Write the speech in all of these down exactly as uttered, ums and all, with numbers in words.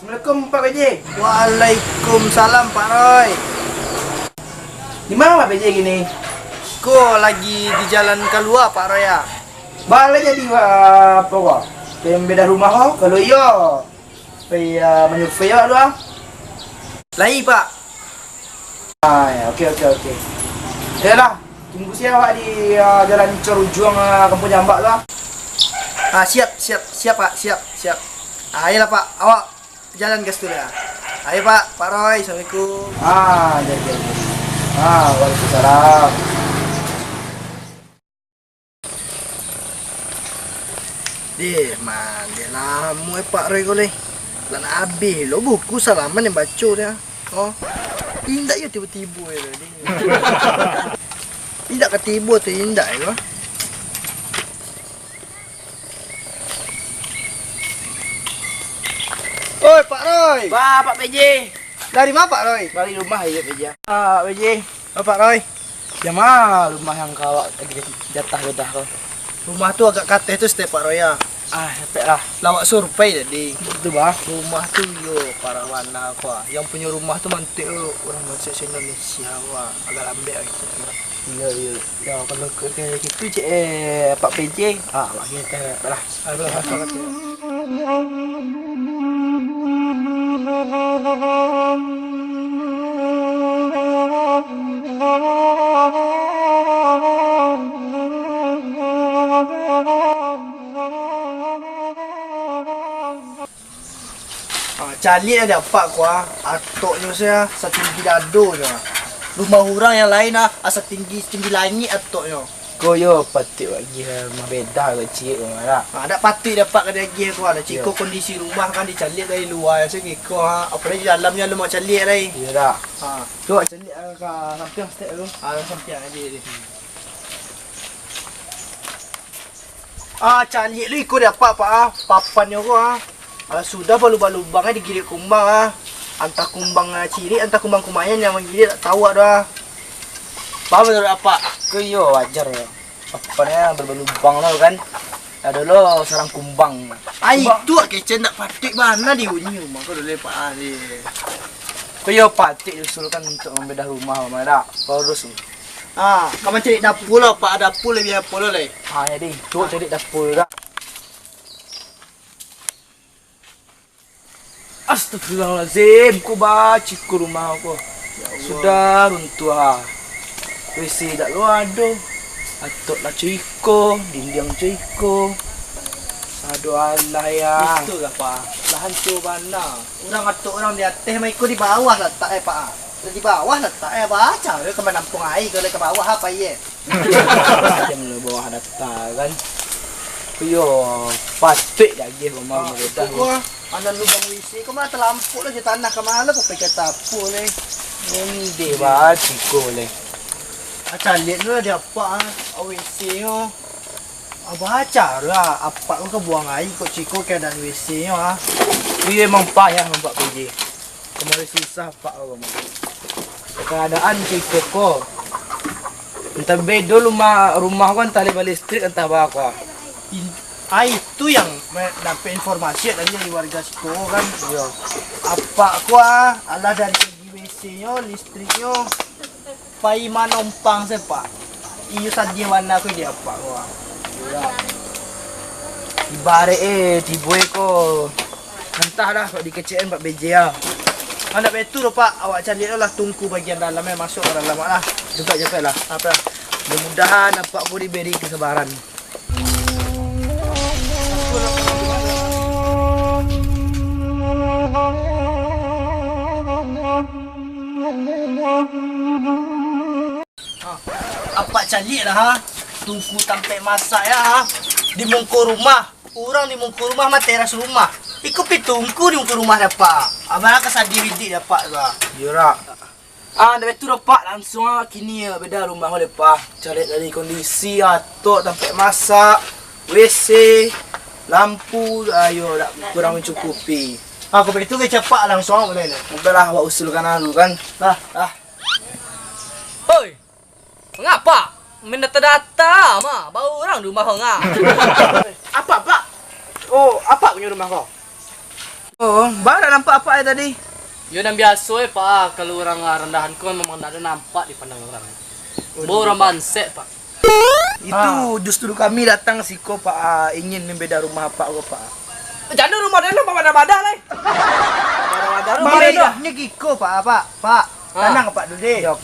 Assalamualaikum, Pak P J. Waalaikumsalam, Pak Roy. Di ma, Pak P J, kini? Ko lagi di jalan kalua, Pak Roy, ah. Baa lah jadi, Pak, apo ko? Pambedah rumah ko, kalau iyo, pai, ah, manyurvei awak tu, ah. Lai, Pak. Ah, yo, oke, oke, oke. Yolah, tunggu se awak di, ah, jalan Cor Ujuang, ah, Kampuang Jambak tu, ah. Ah, siap, siap, siap, Pak, siap, siap. Ah, yolah, Pak, awak jalan ka situ lah. Ayo, Pak, Pak Roy, assalamualaikum. Ah, yo, yo, yo. Ah, waalaikumsalam. Deh, man, deh lamo, eh, Pak Roy ko, leh. Lah nak abih lo buku salaman nan baco deh. Oh. Indak yo tibo-tibo yo, deh. Indak ka tibo tu, indak yo. Oi, Pak Roy. Ba, Pak P J. Dari ma, Pak Roy? Dari rumah ajo, P J. Ah, P J. Oh, Pak Roy. Di ma rumah nan ka awak tagih jatah-jatah ko? Rumah tu agak ka ateh tu, Pak Roy, ah. Ah, capek lah. Lah awak survei tadi. Tu, ba. Rumah tu yo parawan ko, ah. Nan punyo rumah tu mantuik urang banso Indonesia ko, ah. Agak lambek lah gitu. Iyo, iyo. Yo, kalau ka, ka situ cek, eh, Pak P J, ah, awak kini lah. Ah, caliak lah di apak ko, ah. Atoknyo se, ah, satinggi dadonyo, ah. Rumah urang nan lain, ah, satinggi, satinggi langik atoknyo. Ko yo patuik agiah, ah, mambeda ko ciek ko, Mak, dak? Ah, dak patuik di apak ka diagiah ko, ah. Ciko kondisi rumah kan dicaliak dari lua se kiko, ah. Apolai di dalamnyo alun awak caliak lai. Iyo dak? Ah. Cubo caliak, ah, ka sampiang saketek tu. Ah, sampiang ajo deh. Ah, caliak lu iko di apak, Pak, ah. Papannyo ko, ah. Ah, sudah balubang-lubang, ah, digiliak kumbang, ah. Antah kumbang, ah, cirik, antah kumbang kumayan nan manggiliak, dak tau awak doh, ah. Baa manuruik apak? Ko iyo wajar. Papannyo balubang-lubang lo kan. Ado lo sarang kumbang. Ai, kumbang. Tu awak kecek, ndak patuik bana diuni rumah ko dulu, Pak, ah, deh. Ko iyo patuik diusulkan untuak mambedah rumah, Mak, dak? Ko harus. Ah, ka mancaliak dapua lo, Pak, dapua labiah apo lo lai? Ah, jadi, cubo caliak dapua tu, Kak. Astagfirullahalazim, ko baa ciko rumah ko. Ya Allah. Sudah runtuah, ah. WC dak lo ado. Atok lah ciko, dindiang ciko. Aduh, alah, ya. Itu lah, Pak. Lah hancua bana. Urang atok urang di ateh mah, iko di bawah latak, eh, Pak. Di bawah latak, eh, baco, eh, ka manampuang aia, kalau ka bawah apo, ye? Jam lah bawah data, kan. Iyo, patuik lagi rumah. Ah, meledak ko, ni. Ah, anan lubang WC ko mah talampok lah jo tanah, ka ma lo ka pai ka tapo leh. Onde baa ciko leh. Ah, caliak dulu lah di apak, ah, WC ko. Ah, baco lah, apak ko ka buang aia kok ciko keadaan WC-nyo, ah. Iyo, emang payah nampak P J. Kamari susah, Pak, ko mah. Keadaan ciko ko. Antah bedo rumah, rumah ko antah lai balistrik, antah baa ko. In-, ah, itu nan me-, dapek informasi tadi dari warga siko kan. Iyo. Apak ko, ah, alah dari segi WC-nyo, listriknyo, pai manompang se, Pak. Iyo sadiah bana ko di apak ko, ah. Iyo. Ibaraik, eh, tibo ko. Antah lah, kok dikecekan Pak P J, ah. Ah, ndak baitu doh, Pak. Awak caliak lah tungku bagian dalam, eh, masuak ka dalam lah. Cepek-cepek lah. Apo? Mudah-mudahan apak ko diberi kesabaran. Ah, apak caliak lah, ha. Tungku tampek masak ya, ha. Di muko rumah. Urang di muko rumah mah teras rumah. Iko pi tungku di muko rumah dek apak. Abang lah ka sadiah bidik dek apak tu, ha. Iyo, Rak. Ah, ndak baitu doh, Pak. Langsuang, ah, kini, ah, beda rumah ko lai, Pak. Caliak dari kondisi, ah, atok tampek masak, WC, lampu, ayo, dak kurang mancukupi. Ah, kok baitu kecek apak langsuang, ah, buliah lah. Udah lah, awak usulkan dulu, kan. Lah. Ah. Hoi! Manga, Pak? Main data-data mah, baru urang di rumah ko, nga. Apak, Pak? Oh, apak punyo rumah ko? Oh, baa ndak nampak apak tadi? Yo, nan biaso e, Pak, ah, kalau urang, ah, randahan ko memang ndak ado nampak dipandang urang. Bo urang bansaik, Pak. Itu justru kami datang siko, Pak, ah, ingin mambedah rumah apak ko, Pak. Jan rumah den lah, babadah-badah lai. Babadah-badah rumah den lah. Mambedahnyo giko, Pak, Pak, Pak. Ah. Tanang, Pak, dulu deh. Yo.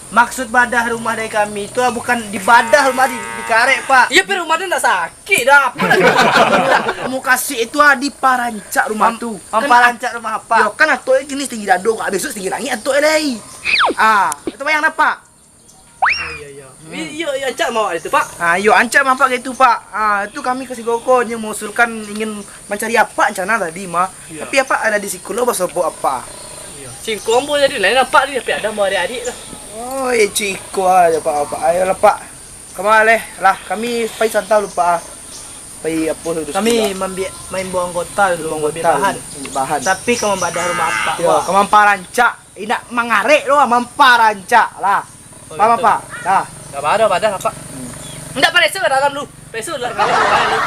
Maksud badah rumah dari kami tu, ah, bukan dibadah rumah, di, dikarek, Pak. Iyo, pi rumah den ndak sakik doh, apo ndak sakik doh? Mukasuik itu, ah, diparancak rumah tu. Mamparancak rumah apak. Yo, kan atok e kini satinggi dado, Pak. Bisuak satinggi langik atok e lai. Ah, itu bayang apak. Oh, iyo, iyo. Hmm. Iyo, iyo, ancak mawak itu, Pak. Ah, iyo, ancak mawak itu, Pak. Ah, itu kami ka siko ko nyo mengusulkan ingin mancari apak rencana tadi mah. Iyo. Tapi apak ado di siko lo basobok apak. Iyo. Singko ambo jadi lain nampak ni, tapi ado ambo adik-adik tu. Oh, iyo, ciko aja, Pak, Pak. Ayolah, Pak. Kama leh, lah, kami pai santau lu, Pak. Pai apo tu. Kami mambi-, maimbau anggota dulu, mambi bahan. Mambi bahan. Tapi ka mambadah rumah apak, iyo, Pak. Ka mamparancak. Indak mangarek doh, mamparancak lah. Oh, paham, gitu. Pak? Dah. Dah badah, badah, Pak. Hmm. Indak, pareso ka dalam lu. Pareso ka dalam lu.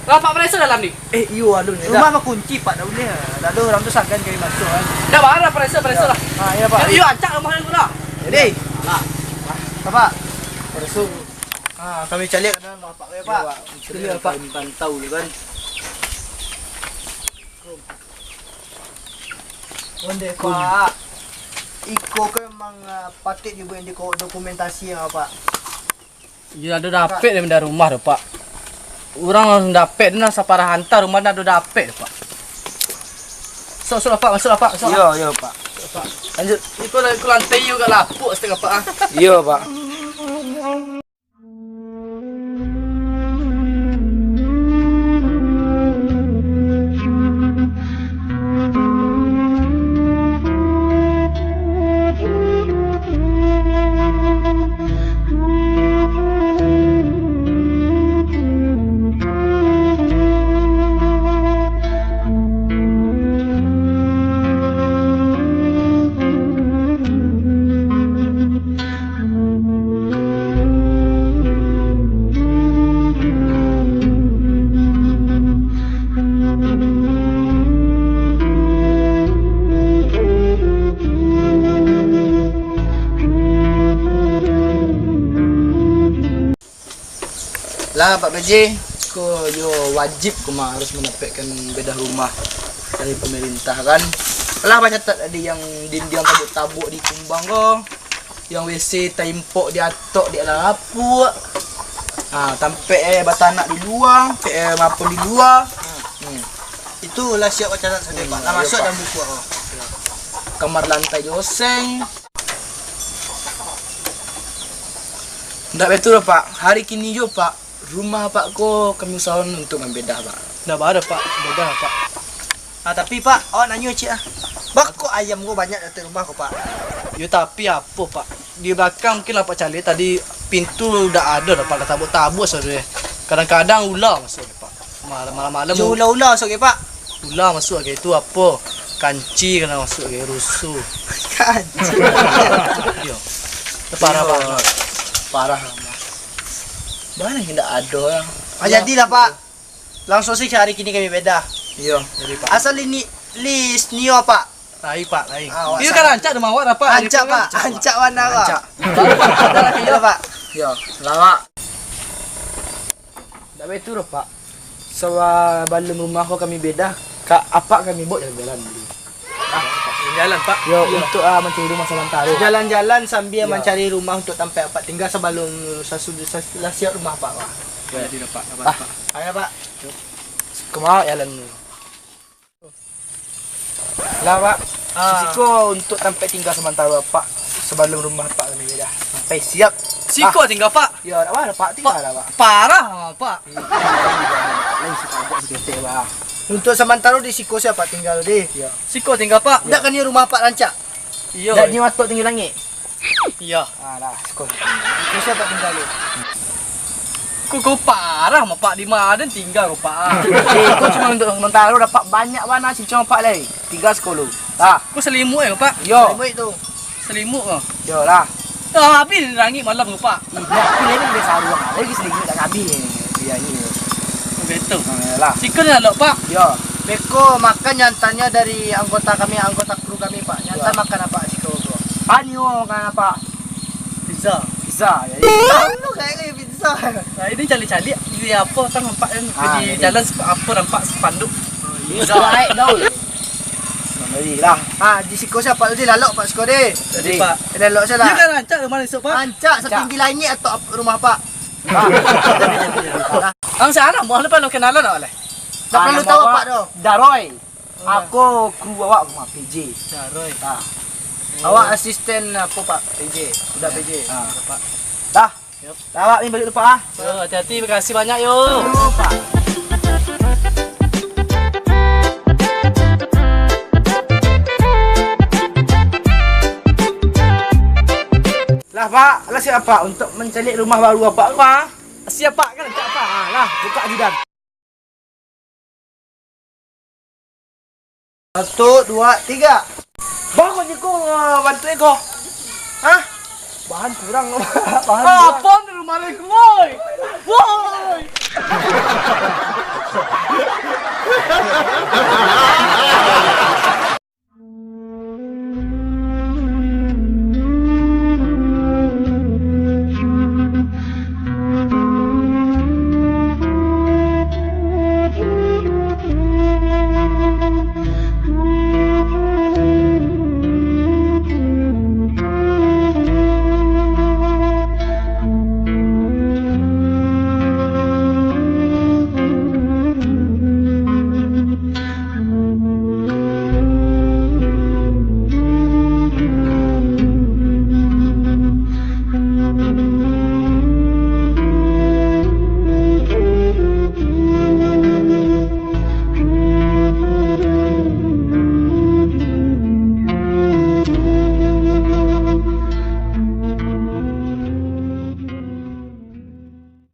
Lah, Pak, pareso dalam ni. Eh, iyo, alun, dah. Rumah bakunci, Pak, dah uleh. Dah ado urang tu sagan kami masuak, kan. Dah badah, pareso, pareso lah. Ah, iyo, Pak. Iyo, ancak rumah lu lah. Jadi. Lah. Pak. Pareso. Ah, kami caliak ka dalam rumah Pak, yo, Pak. Iyo, Pak. Iyo, Pak. Pantau dulu, kan. Onde, Pak. Iko ko emang, ah, patuik dibuek di ko-, dokumentasi, yo, Pak. Iyo, ado dapek dari rumah tu, Pak. Urang langsung dapek, den lah saparah anta rumah, ado dapek tu, Pak. Sok, sok lah, Pak, masuk lah, Pak, masuk lah. Iyo, iyo, Pak. Sok, Pak. Lanjut. Iko, iko lantai iyo agak lapuk saketek, Pak, ah. Iyo, Pak. Lah, Pak P J, ko yo wajib ko mah harus mandapekkan bedah rumah dari pemerintah, kan. Lah, bacatat tadi yang dindiang tabuak-tabuak di kumbang ko, yang W C taimpok di atok di alah lapuak. Ha, tampek e batanak di lua, tampek e mapan di lua. Hmm. Itu lah siap bacatat sadonyo, Pak. Lah masuak dalam buku, Pak. Kamar lantai jo oseng. Ndak batua doh, Pak. Hari kini juo, Pak, rumah Apak ko kami usahoan untuak mambedah, Pak. Ndak baa doh, Pak. Bedah, Pak. Ah, tapi, Pak, awak nanyo ciek ah. Baa kok ayam ko banyak di ateh rumah ko, Pak? Yo, tapi apo, Pak? Di balakang mungkin lah Apak caliak tadi pintu ndak ado doh, Pak. Lah tabuak-tabuak sadonyo. Kadang-kadang ula masuak, Pak. Malam-malam. Jo ula-ula masuak, Pak? Ula masuak, itu apo? Kanci ka masuak, rusuh. Kanci. Iyo. Parah, iyo. Parah. Parah, Pak. Baa nan indak ado lah. Ah, jadilah, Pak. Langsuang se hari kini kami bedah. Iyo. Jadi, Pak. Asal ini list nio, Pak. Lai, Pak, lai. Ah, awak. Iyo kan rancak dek awak, Pak. Rancak, Pak. Rancak bana, Pak. Rancak. Iyo, Pak. Iyo, lawak. Ndak batua doh, Pak. Sabalun rumah ko kami bedah, ka Apak kami baok jalan-jalan dulu. Ah, jalan-jalan, Pak. Yo, iyo. Untuak, ah, mancari rumah samantaro. Jalan-jalan sambia, iyo, mancari rumah untuak tampek Apak tingga sabalun sasu-, sas-, lah siap rumah Apak, Pak. Yo. Jadi lah, Pak. Ah. Ayo, Pak. Ka ma jalan dulu. Lah, Pak. Ah. Siko untuak tampek tingga samantaro Apak sabalun rumah Apak kami bedah sampai siap. Siko tingga, Pak? Yo, ndak baa, Pak. Tingga lah, Pak. Parah, Pak. Lain siko agak saketek, Pak. Untuak samantaro di siko se Apak tingga deh. Yo. Siko tingga, Pak. Ndak kan rumah Apak rancak? Iyo. Ndak nio atok tinggi langik? Iyo. Alah, siko. Siko se Apak tingga deh. Ko, ko parah mah, Pak, di ma den tingga ko, Pak, ah. Eh, ko cuma untuak samantaro, dapek banyak bana cincong Apak lai. Tingga siko lu. Ah. Ko salimuik e, Pak? Yo. Salimuik tu. Salimuik ko. Yo lah. Dah abih langik malam ko, Pak. Ih, dah abih lai, lai saruang. Lai salimuik dah abih. Iyo, iyo. Betul. Ah, yo lah. Siko ni lah, Pak. Yo. Beko makan nyantannyo dari anggota kami, anggota kru kami, Pak. Nyantan makan apak siko ko? Panyo makan apak. Pizza. Pizza, jadi. Tahu lu kayak gini pizza. Nah, ini calik-calik, ini apa kan nampak kan? Ah, di jadi. Jalan sepa-, apa nampak spanduk. Pizza. Baik, Daul. Nah, jadi lah. Ah, di siko siapa tadi? Lalok, Pak, siko deh. Jadi, Pak. Lalok salah. Dia kan rancak rumah esok, Pak. Rancak, setinggi langit atau ap-, rumah, Pak. Ang sana, mau lupa lo kenalan awak leh? Tak perlu tahu apak doh. Daroi. Aku kru awak rumah P J. Daroi. Ha. Awak asisten apa, Pak? P J. Udah P J. Ha. Pak. Dah. Yep. Dah, awak ni balik dulu, Pak, ah. Yo, hati-hati, makasih banyak, yo. Yo, Pak. Lah, Pak, lah siap, Pak, untuk mencari rumah baru apak, Pak. Siap, Pak, kan, siap, Pak. Ah, lah, buka jidan. Satu, dua, tiga. Bah, kok jiko, eh, bantu iko? Hah? Bahan kurang, bahan kurang. Apa ni rumah ni, woi? Woi!